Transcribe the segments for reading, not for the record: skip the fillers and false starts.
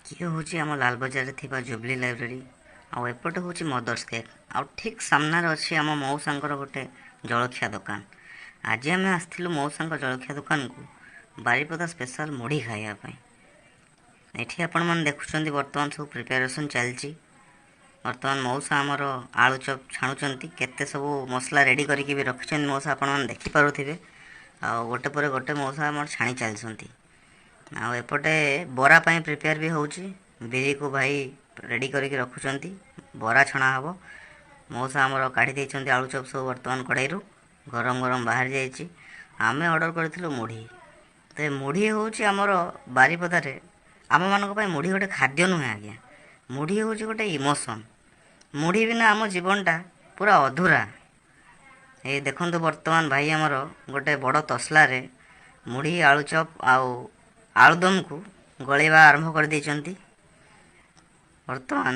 ଇଏ ହେଉଛି ଆମ ଲାଲବଜାରରେ ଥିବା ଜୁବଲି ଲାଇବ୍ରେରୀ ଆଉ ଏପଟେ ହେଉଛି ମଦର୍ସ କେକ୍ ଆଉ ଠିକ୍ ସାମ୍ନାରେ ଅଛି ଆମ ମଉସାଙ୍କର ଗୋଟେ ଜଳଖିଆ ଦୋକାନ। ଆଜି ଆମେ ଆସିଥିଲୁ ମଉସାଙ୍କ ଜଳଖିଆ ଦୋକାନକୁ ବାରିପଦା ସ୍ପେଶାଲ ମୁଢ଼ି ଖାଇବା ପାଇଁ। ଏଠି ଆପଣମାନେ ଦେଖୁଛନ୍ତି, ବର୍ତ୍ତମାନ ସବୁ ପ୍ରିପାରେସନ୍ ଚାଲିଛି। ବର୍ତ୍ତମାନ ମଉସା ଆମର ଆଳୁଚପ ଛାଣୁଛନ୍ତି। କେତେ ସବୁ ମସଲା ରେଡ଼ି କରିକି ବି ରଖିଛନ୍ତି ମଉସା, ଆପଣମାନେ ଦେଖିପାରୁଥିବେ। ଆଉ ଗୋଟେ ପରେ ଗୋଟେ ମଉସା ଆମର ଛାଣି ଚାଲିଛନ୍ତି। ଆଉ ଏପଟେ ବରା ପାଇଁ ପ୍ରିପେୟାର ବି ହେଉଛି। ବିରିକୁ ଭାଇ ରେଡ଼ି କରିକି ରଖୁଛନ୍ତି, ବରା ଛଣା ହେବ। ମଉସା ଆମର କାଢ଼ି ଦେଇଛନ୍ତି ଆଳୁଚପ ସବୁ। ବର୍ତ୍ତମାନ କଢ଼େଇରୁ ଗରମ ଗରମ ବାହାରି ଯାଇଛି। ଆମେ ଅର୍ଡ଼ର କରିଥିଲୁ ମୁଢ଼ି। ତ ଏ ମୁଢ଼ି ହେଉଛି ଆମର ବାରିପଦାରେ ଆମମାନଙ୍କ ପାଇଁ ମୁଢ଼ି ଗୋଟେ ଖାଦ୍ୟ ନୁହେଁ ଆଜ୍ଞା, ମୁଢ଼ି ହେଉଛି ଗୋଟେ ଇମୋସନ୍। ମୁଢ଼ି ବିନା ଆମ ଜୀବନଟା ପୁରା ଅଧୁରା। ଏଇ ଦେଖନ୍ତୁ, ବର୍ତ୍ତମାନ ଭାଇ ଆମର ଗୋଟେ ବଡ଼ ତସଲାରେ ମୁଢ଼ି, ଆଳୁଚପ ଆଉ ଆଳୁଦମକୁ ଗଳେଇବା ଆରମ୍ଭ କରିଦେଇଛନ୍ତି। ବର୍ତ୍ତମାନ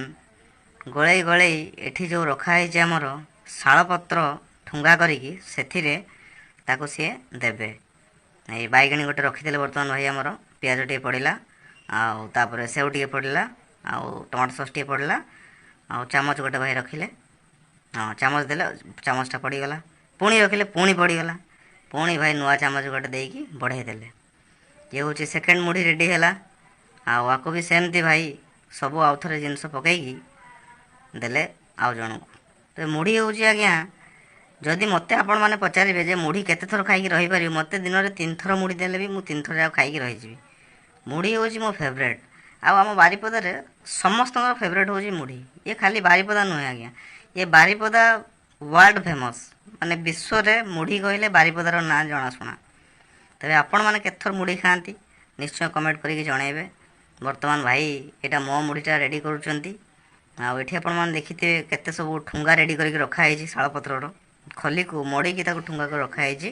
ଗୋଳେଇ ଗୋଳେଇ ଏଠି ଯେଉଁ ରଖାହେଇଛି ଆମର ଶାଳପତ୍ର ଠୁଙ୍ଗା କରିକି, ସେଥିରେ ତାକୁ ସିଏ ଦେବେ। ଏଇ ବାଇଗଣୀ ଗୋଟେ ରଖିଦେଲେ ବର୍ତ୍ତମାନ ଭାଇ ଆମର। ପିଆଜ ଟିକେ ପଡ଼ିଲା ଆଉ ତାପରେ ସେଉ ଟିକେ ପଡ଼ିଲା ଆଉ ଟମାଟୋ ସସ୍ ଟିକେ ପଡ଼ିଲା ଆଉ ଚାମଚ ଗୋଟେ ଭାଇ ରଖିଲେ। ହଁ, ଚାମଚ ଦେଲେ, ଚାମଚଟା ପଡ଼ିଗଲା। ପୁଣି ରଖିଲେ, ପୁଣି ପଡ଼ିଗଲା। ପୁଣି ଭାଇ ନୂଆ ଚାମଚ ଗୋଟେ ଦେଇକି ବଢ଼େଇ ଦେଲେ। ଇଏ ହେଉଛି ସେକେଣ୍ଡ ମୁଢ଼ି ରେଡ଼ି ହେଲା। ଆଉ ଆକୁ ବି ସେମିତି ଭାଇ ସବୁ ଆଉ ଥରେ ଜିନିଷ ପକେଇକି ଦେଲେ ଆଉ ଜଣକୁ। ତ ମୁଢ଼ି ହେଉଛି ଆଜ୍ଞା, ଯଦି ମୋତେ ଆପଣମାନେ ପଚାରିବେ ଯେ ମୁଢ଼ି କେତେ ଥର ଖାଇକି ରହିପାରିବି, ମୋତେ ଦିନରେ ତିନିଥର ମୁଢ଼ି ଦେଲେ ବି ମୁଁ ତିନିଥର ଯାକ ଖାଇକି ରହିଯିବି। ମୁଢ଼ି ହେଉଛି ମୋ ଫେଭରେଟ୍। ଆଉ ଆମ ବାରିପଦାରେ ସମସ୍ତଙ୍କର ଫେଭରେଟ୍ ହେଉଛି ମୁଢ଼ି। ଇଏ ଖାଲି ବାରିପଦା ନୁହେଁ ଆଜ୍ଞା, ଇଏ ବାରିପଦା ୱାର୍ଲଡ ଫେମସ୍। ମାନେ ବିଶ୍ୱରେ ମୁଢ଼ି କହିଲେ ବାରିପଦାର ନାଁ ଜଣାଶୁଣା। ତେବେ ଆପଣମାନେ କେତେଥର ମୁଢ଼ି ଖାଆନ୍ତି, ନିଶ୍ଚୟ କମେଣ୍ଟ କରିକି ଜଣାଇବେ। ବର୍ତ୍ତମାନ ଭାଇ ଏଇଟା ମୋ ମୁଢ଼ିଟା ରେଡ଼ି କରୁଛନ୍ତି। ଆଉ ଏଠି ଆପଣମାନେ ଦେଖିଥିବେ, କେତେ ସବୁ ଠୁଙ୍ଗା ରେଡ଼ି କରିକି ରଖାହେଇଛି। ଶାଳପତ୍ରର ଖଲିକୁ ମଡ଼ିକି ତାକୁ ଠୁଙ୍ଗା କରି ରଖାହେଇଛି।